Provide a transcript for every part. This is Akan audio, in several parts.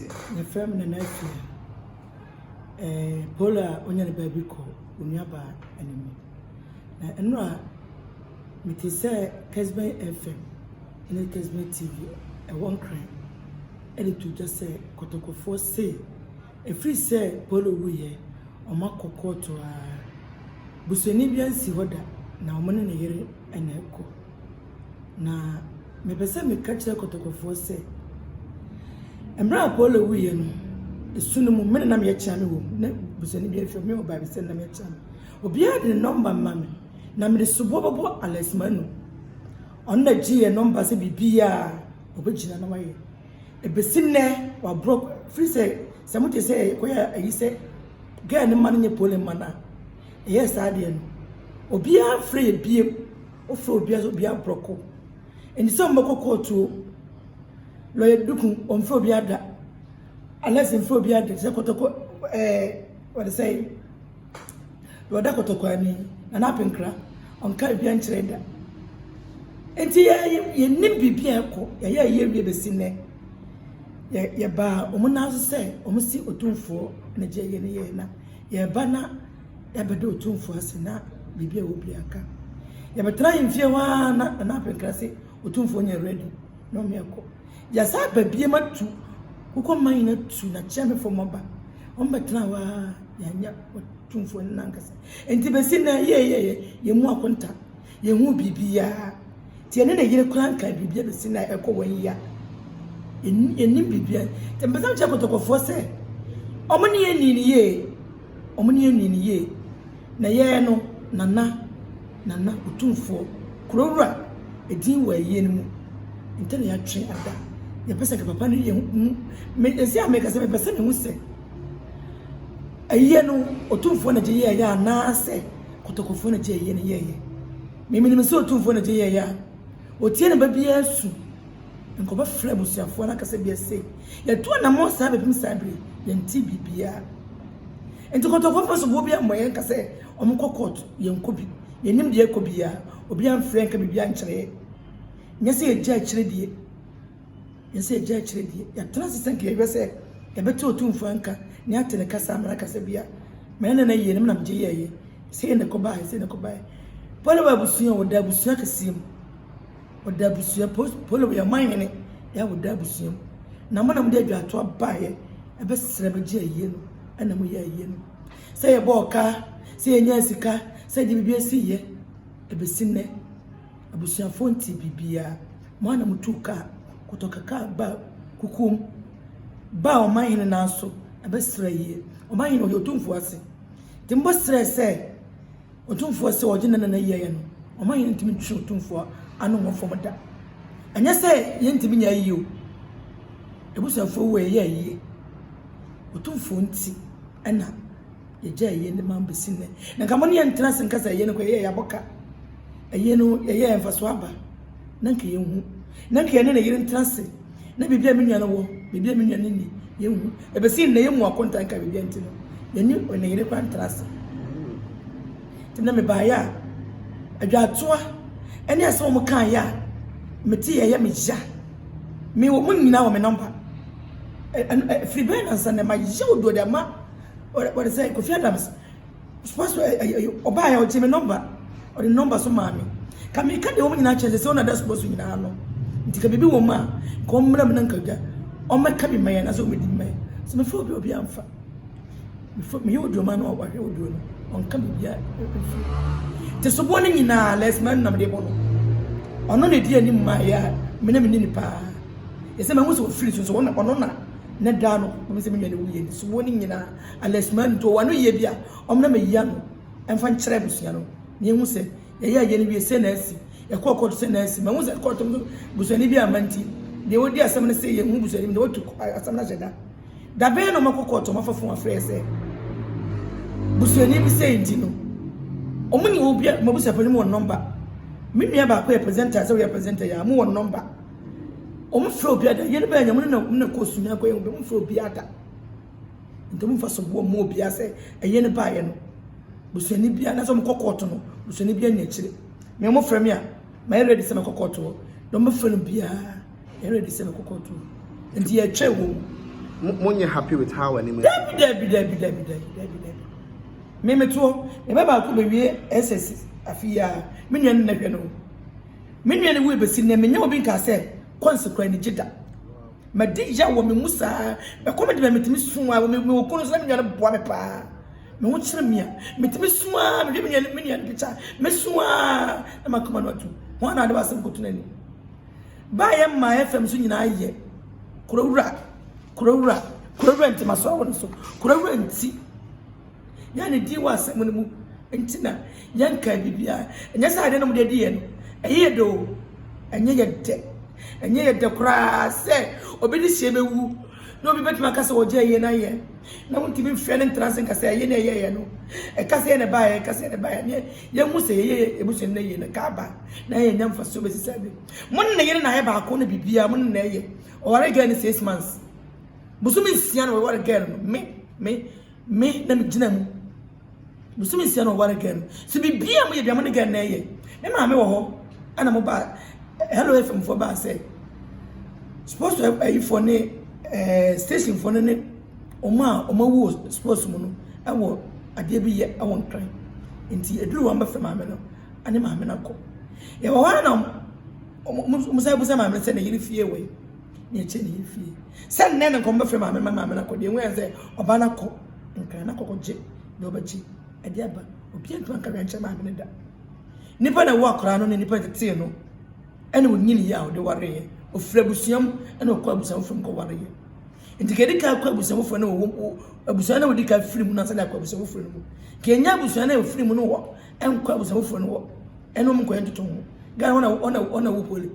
Yɛfrɛ me Nana Afia. Eh, Paul a onya ne baabi kɔ, onuabaa ne me. Na nnora mete sɛ Kesben FM ne Kesben TV ɛwɔ Nkran de to dwa sɛ Kɔtɔkɔfoɔ se ɛfiri sɛ Paulo wuiɛ, wɔakɔ kɔɔto ara. Busuani biara nsi hɔ da na wɔne ne yere na ɛkɔ. Na mepɛ sɛ meka kyerɛ Kɔtɔkɔfoɔ sɛ, mmerɛ a Paulo wuiɛ no, esu no mu, me na na meyɛ kyeame wɔ mu, na busuani biara mfiri hɔ, me wɔ baabi sɛ na meyɛ kyeame. Obiara de ne nɔmba ma me, na mede soboɔ bɛbɔ Alex Manu. Ɔno na gye yɛn nɔmba sɛ biribiara ɔbɛgyina na wayɛ. Ɛbɛsi nnɛ, waborɔ, firi sɛ, sɛ mote sɛ yɛkɔyɛ ayi sɛ girl no mma no nyɛ Paulo mma no a, ɛyɛɛ saa adeɛ no, obiara mfrɛ yɛ biem. Wofrɛ obiara sɛ obiara brɔko. Ɛnti sɛ wɔbɛkɔ kɔɔto o, lɔya Duku ɔmfrɛ obiara da, Alex mfrɛ obiara da, sɛ kɔtɔkɔ ɛɛ wɔde sɛ deɛ ɔda kɔtɔkɔ ani, Nana Apenkra, ɔnka obiara nkyerɛ da. Nti yɛ yɛnim biribi a ɛkɔ, yɛyɛ ayie wie bɛsi nnɛ. Yɛ yɛbaa wɔn nan so sɛ wɔn si Otumfoɔ na gye yɛ ne yɛ na yɛba na Yɛabɛda Otumfoɔ ase na biribi a ɛwɔ biara ka. Yɛbɛtena ahemfie hɔ ara na Nana Apenkra se Otumfoɔ nyɛ ready na ɔme ɛkɔ. Yɛsan aba biem atu kokɔ man nyina tu na kyeamefo mɔ ba. Wɔn bɛtena hɔ ara yɛanyɛ Otumfoɔ no nankasa. Enti bɛsi nnɛ yɛyɛyɛ yɛmmu akonta, yɛnhu biribiara. Nti yɛne ne yere koraa nkaa biribiara bɛsi nnɛ a ɛkɔ wɔn yi a yɛnnim biribiara. Nti mepɛ sɛ mekyerɛ Kɔtɔkɔfoɔ sɛ wɔn ne yɛn nnii no yie. Wɔn ne yɛn nni no yie. Na yɛn no, Nana, Nana, Otumfoɔ, Kurowura, edin wɔ ayie no mu. Nti na yɛatwe ada. Yɛpɛ sɛ nka papa no yɛ hu. Me, ɛsɛ a meka sɛ mepɛ sɛ mehu sɛ ayie no Otumfoɔ na gye yɛɛyɛ anaasɛ Kɔtɔkɔfoɔ na gye ayie no yɛɛyɛ. Me menim sɛ Otumfoɔ na gye yɛɛyɛ a, ɔtie ne ba biara su. Nka ɔbɛfrɛ abusuafoɔ no aka sɛ bia sei. Yɛtu anammɔn saa bɛpem saa bere, yɛnte biribiara. Nti kɔtɔkɔ mfa soboɔ bi ammɔ yɛn nka sɛ wɔn kɔ court, yɛn kɔ bi. Yɛnnim deɛ ɛkɔ biara. Obiara mfrɛ nka biribiara nkyerɛ yɛn. Nyɛ sɛ yɛgya akyire deɛ. Nyɛ sɛ yɛgya akyire deɛ. Yɛatena ase sɛ nka yɛhwɛ sɛ yɛbɛte Otumfoɔ nka na yɛate ne kasa ama no aka sɛ bia me ne nana yie no me na megye yɛɛyɛ. Sei na ɛkɔbaeɛ, sei na ɛkɔbaeɛ. Paul wɔ abusua, ɔda abusua kɛseɛ mu. Ɔda abusua polo yɛ ɔman hene yɛ ɔda abusua mu na mo na mo de adwatoa baeɛ ɛbɛsrɛ bɛgye ayie no ɛna mo yɛ ayie no sɛ yɛbɔ ɔka sɛ yɛnya sika sɛ yɛde biribi asi yɛ ɛbɛsi nnɛ abusuafoɔ nti biribiara mo ana mo tu kaa kɔtɔka kaa ba kukuom ba ɔman hene nan so ɛbɛsrɛ ayie ɔman hene ɔyɛ otumfoɔ ase nti mo bɛsrɛ sɛ Otumfoɔ sɛ ɔgye ne nana yie no, ɔma yɛn ntumi ntwe Otumfoɔ ano wɔ fam da. Ɛnyɛ sɛ yɛntumi nyɛ ayie o. Abusuafoɔ wu a yɛyɛ ayie. Otumfoɔ nti ɛna yɛgya ayie no ma bɛsi nnɛ. Na nka mo ne yɛn ntena ase nka sɛ ayie no kɔ yɛyɛ yɛabɔ ka. Ayie no yɛyɛ mfasoɔ aba. Na nka yɛnhu. Na nka yɛne ne yere ntena ase. Na biribi a me nua no wɔ, biribi a me nua no nni, yɛnhu. Ɛbɛsi nnɛ yɛmmu akonta nka biribi nti no, yɛne ne yere koraa ntra ase. Nti na mebaeɛ a, adwatoa ne asɛm a wɔkaeɛ a mete yɛyɛ me ya. Me wɔ mu nyinaa wɔ me nɔmba. Ɛfiri bɛyɛ nansa nnɛ mayɛ oduo de ama wɔde sɛ Kofi Adams. Sports ɔbaa yɛ ɔgye me nɔmba ɔde nɔmba so maa me ka meka deɛ wɔn nyinaa kyerɛ sɛ wɔn na da sports nyinaa no nti ka biribi wɔ mu a nka wɔn mmerɛ mu na nka gya wɔn bi ma yɛn anaasɛ wɔn di ma yɛn sɛ mefrɛ obi obi amfa mefrɛ meyɛ oduo ma no ɔhwɛ oduo no ɔnka biribi a mfiri te soboɔ no nyinaa lɛsima no nam de bɔ no ɔno na ɛdi anim maa yɛ a mene mene ne paa yɛ sɛ mahu sɛ ɔfiri so so ɔno na ne da no ɔmo sɛ me nua no wuyɛ soboɔ no nyinaa Alɛsima no nti ɔwɔ ano yie bi a ɔmmra mmɛyi ano mfa nkyerɛ abusua no na yɛhu sɛ yɛyɛ ayie no wie sei na asi, yɛkɔɔ kɔɔto sei na asi. Mahu sɛ kɔɔto no busuani bi amma nti deɛ ɔdi asɛm no sɛ yɛnhu busuani bi nti wɔatu asɛm no ahyɛ da. Da bɛn na ɔmakɔ kɔɔto ɔmafa fon afrɛ yɛ sɛ busuani bi sei nti no ɔmo ne obi a mabusuafo no mu wɔ nɔmba. Me nua baako yɛ presenter sɛ woyɛ presenter yɛ a mo wɔ nɔmba. Ɔmo frɛ obi ada yɛn bɛyɛ nyɛ mo ne na mo na kɔ sumia kɔ yɛ ɔmo frɛ obi ada. Nti ɔmo nfa soboɔ mma obiara sɛ ɛyɛ no baayɛ no busuani biara na sɛ ɔmo kɔ kɔɔto no busuani biara nni akyire. Me ɔmo frɛ me a mayɛ ready sɛ mɛkɔ kɔɔto hɔ. Deɛ ɔmo bɛfrɛ no biara yɛ ready sɛ mɛkɔ kɔɔto hɔ. Nti yɛtwɛn wɔn. Mo nyɛ happy with how anim. Dabi dabi dabi dabi dabi dabi dabi. Me me toɔ, me ba baako bɛwie SS afe yi ara, me nua no na hwɛ no. Me nua no wu bɛsi nnɛ, menya obi nkaa sɛ kɔnse koraa ani gye da. Madi yaw wɔ me mu saa, ɛkɔm de me a metumi su a, me wɔ kunu nso na me nua no boa me paa. Me ho kyerɛ me a, metumi su a, mehwɛ me nua no me nua no picture, mesu a na makoma no atu. Hwan na ade w'asɛm kɔto n'anim? Baayɛ mmaa FM so nyinaa yɛ Kurawura, Kurawura, Kurawura nti masɔre wɔ ne so. Kurawura nti. Yɛn ne din wɔ asɛm no mu nti na yɛnkaa biribiara. Ɛnyɛ sɛ adeɛ no wɔde adi yɛn no, ɛyɛ yɛ dɛ o. Ɛnyɛ yɛ dɛ. Ɛnyɛ yɛ dɛ koraa sɛ obi de hyɛ bɛwu na obi bɛtumi aka sɛ wɔgye ɛyɛ no ayɛ na wontumi mfrɛ no ntena ase nka sɛ ɛyɛ na ɛyɛyɛ no. Ɛka sɛ yɛ na ɛbaeɛ, ɛka sɛ yɛ na ɛbaeɛ. Ne yɛhu sɛ yɛyɛ abusua no yie no ka aba na yɛnya mfasoɔ bɛsi saa bi. Mo ne ne yere na ayɛ baako no biribiara, mo ne na ɛyɛ. Ɔware girl no 6 months. Bosome 6 na wɔware girl no. Me, me, me na megyina mu. Bosome 6 na wɔware girl no. So biribiara mo yɛ bia mo ne girl na ɛyɛ. Me maame wɔ hɔ ɛna mo ba Hello FM foɔ baa sɛ sports ayifoɔ ne station foɔ no ne wɔn a wɔn awu wɔ sports mu no ɛwɔ adeɛ bi yɛ ɛwɔ Nkran. Nti eduru wɔn bɛfrɛ maame no ɛne maame no akɔ. Yɛwɔ hɔ a na wɔn san busa maame no sɛ ne yere fie wɔ yi. Ne ɛkyɛ ne yere fie. Sɛ nnɛ ne nkɔm bɛfrɛ maame no ma maame no akɔ deɛ ehu yɛn sɛ ɔbaa no akɔ Nkran na akɔkɔ gye deɛ ɔbɛgye ɛde aba. Obiara ntoma nka hwɛ nkyɛn maame no da. Nipa na ɛwɔ akwaraa no ne nipa tetee no ɛna onyini yie a ɔde wareɛ. Ofiri abusua mu ɛna ɔkɔ abusua foforɔ mu kɔ wareɛ. Nti kɛdi kan kɔ abusua foforɔ no wɔ abusua na ɔdi kan firi mu na sɛ akɔ abusua foforɔ no mu. Kɛnya abusua na ofiri mu no wɔ ɛnkɔ abusua foforɔ no wɔ ɛna ɔmo nkɔ ntoto ho. Ghana hɔ na ɔna ɔna wɔ poli.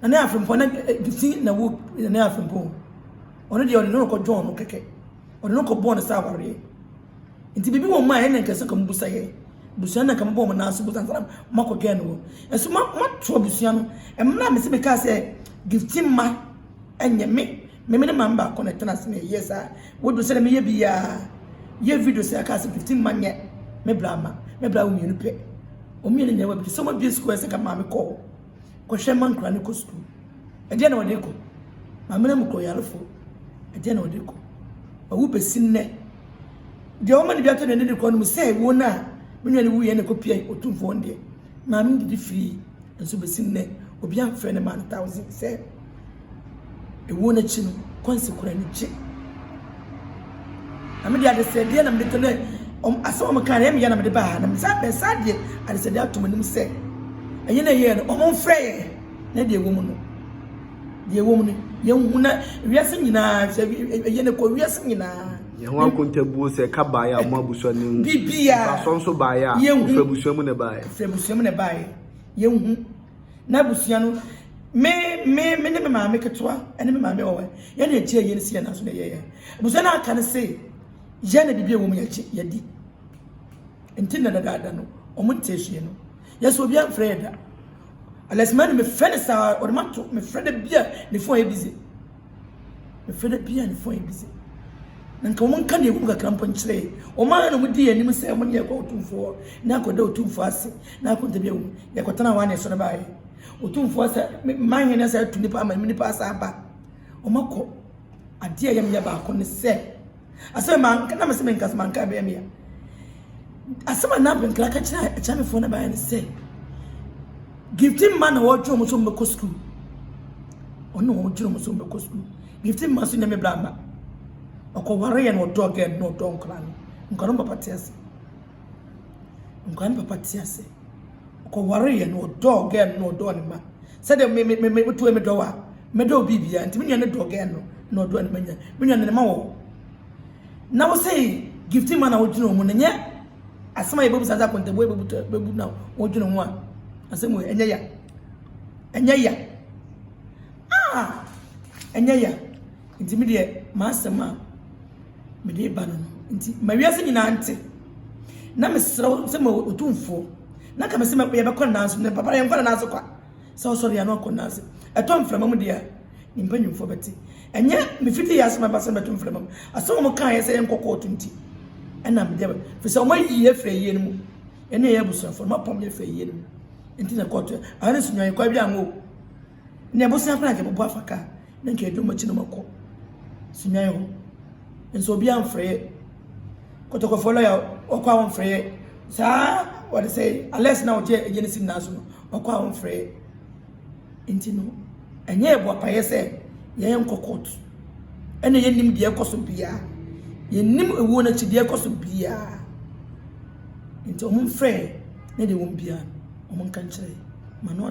Na ne afempɔ na fi na wo na ne afempɔ. Ɔno deɛ ɔde no kɔ dwɔn no kɛkɛ. Ɔde no kɔ bɔɔ no sɛ awareɛ. Nti biribi wɔ mu a ɛna nkɛse ka mo busa yɛ. Busua na ka mo bɔ mo nan so busa nsa na mo akɔ gɛn no wɔ. Ɛso ma mo ato abusua no. Ɛmuna me se me kaa sɛ Gifty mma ɛnyɛ me. Me me ne maame baako na ɛtena ase na ɛyɛ saa. Wodu sɛ na meyɛ bi ya. Yɛ video sɛ aka sɛ Gifty mma nyɛ me bra ma. Me bra wo mmienu pɛ. Wɔn mmienu nyɛ wɔ bi. Sɛ wɔn abie sukuu ɛsɛ ka maame kɔ hɔ. Kɔhwɛ ma nkora no kɔ sukuu. Ɛdeɛ na wɔde kɔ. Maame no mu kɔ yarefo. Ɛdeɛ na wɔde kɔ. Ɔwu bɛsi nnɛ. Deɛ wɔma no bi ato n'ani de kɔ no mu sɛ wo no a me nua no wuyɛ na ɛkɔpia Otumfoɔ no deɛ. Maame no didi firii nso bɛsi nnɛ. Obi amfrɛ no maa no 1,000 sɛ ɛwuo no akyi no kɔnsi kora no gye. Na mede adesrɛdeɛ na mede to no asɛm a wɔka no ɛyɛ me ya na mede baa ha na mesa mesa deɛ adesrɛdeɛ ato m'anim sɛ ɛnyɛ na ɛyɛ no wɔn mfrɛ yɛn na deɛ ɛwɔ mu no deɛ ɛwɔ mu no yɛnhu na wiase nyinaa sɛ ɛyɛ no kɔ wiase nyinaa. Yɛn ho akontabuo sɛ ɛka baeɛ a wɔn abusua no hu. Biribiara. Mfasoɔ nso baeɛ a Yɛnhu. ofiri abusua mu na ɛbaeɛ. Firi abusua mu na ɛbaeɛ. Yɛnhu. Na abusua no me me me ne me maame ketewa ɛne me maame wɔ hɔ yɛn na ɛgye yɛn si yɛn nan so na ɛyɛ yɛn. Abusua no aka no se yɛn na biribi a ɛwɔ mu yɛgye yɛdi. Nti na dadaada no wɔn nte hwee no. Yɛsɛ obi amfrɛ yɛ da. Alɛsima no mefrɛ no saa ɔde ma to mefrɛ da bi a ne phone yɛ busy. Mefrɛ da bi a ne phone yɛ busy. Na nka wɔn nka deɛ ɛwɔ mu kakra mpo nkyerɛ yɛ. Wɔn ara na wɔn di yɛn anim sɛ wɔn ne yɛ kɔ Otumfoɔ na akɔda Otumfoɔ ase na akɔnta bi ɛwɔ mu. Yɛkɔtena hɔ a na yɛsɔre baeɛ. Otumfoɔ sɛ mman hene sɛ atu nipa ama nipa asa aba. Wɔn akɔ adeɛ a ɛyɛ meyɛ baako ne sɛ asɛm ma nka na mesɛ menka sɛ manka ɛbɛyɛ meya. Asɛm a na Apenkra ka kyerɛ akyɛmefoɔ no baeɛ ne sɛ Gifty mma na wɔdwene wɔn sɛ wɔbɛkɔ sukuu. Ɔno na wɔdwene wɔn sɛ wɔbɛkɔ sukuu. Gifty mma nso nyɛ me bra mma. Ɔkɔware yɛ na ɔdɔ girl no na ɔdɔ nkwadaa no. Nkwadaa no papa te ase. Nkwadaa no papa te ase. Ɔkɔware yɛ na ɔdɔ girl no na ɔdɔ ne mma. Sɛdeɛ me me me me tuo me dɔ wa me dɔ obi bia nti me nua no dɔ girl no na ɔdɔ ne mma nyinaa. Me nua no ne mma wɔ hɔ. Na wo sɛ Gifty mma na wɔdwene wɔn no nyɛ asɛm a yɛbɛbu saa sɛ akontabuo yɛbɛbu bɛbu na wɔdwene ho a asɛm wɔ ɛnyɛ ya. Ɛnyɛ ya. Ah! Ɛnyɛ ya. Nti me deɛ m'asɛm a mede ba no no nti ma wiase nyinaa nte na mesrɛ wo sɛ ma Otumfoɔ na ka me sɛ yɛbɛkɔ ne nan so ne papa yɛnkɔ ne nan so kwa sɛ ɔsɔre a na ɔkɔ ne nan so ɛtɔ mframa mu deɛ a ne mpanyimfoɔ bɛte ɛnyɛ mefiti yɛ asɛm ɛba sɛ mɛto mframa mu asɛm a wɔkaeɛ sɛ yɛnkɔ kɔɔto nti ɛna mede ba firi sɛ wɔayi yɛ afiri ayie no mu ɛne ɛyɛ abusuafoɔ no mapam yɛ afiri ayie no mu nti na kɔɔto ɛha ne so nwan kwan bi anwo ne abusua koraa nka bɛbɔ afa kaa na nka ɛdwom akyi no makɔ. Sunyani hɔ. Nso obi amfrɛ yɛ. Kɔtɔkɔfoɔ lɔya ɔkɔ a wɔmfrɛ yɛ. Saa wɔde sɛ Alex na ɔgye ɛgye ne si nyinaa so no, ɔkɔ a wɔmfrɛ yɛ. Nti no, ɛnyɛ yɛ boapayɛ sɛ yɛn nkɔ court. Ɛna yɛnnim deɛ ɛkɔ so biara. Yɛnnim ewuo n'akyi deɛ ɛkɔ so biara. Nti wɔn mfrɛ yɛ ne deɛ wɔn biara no, wɔn nka nkyerɛ yɛ. Ma no.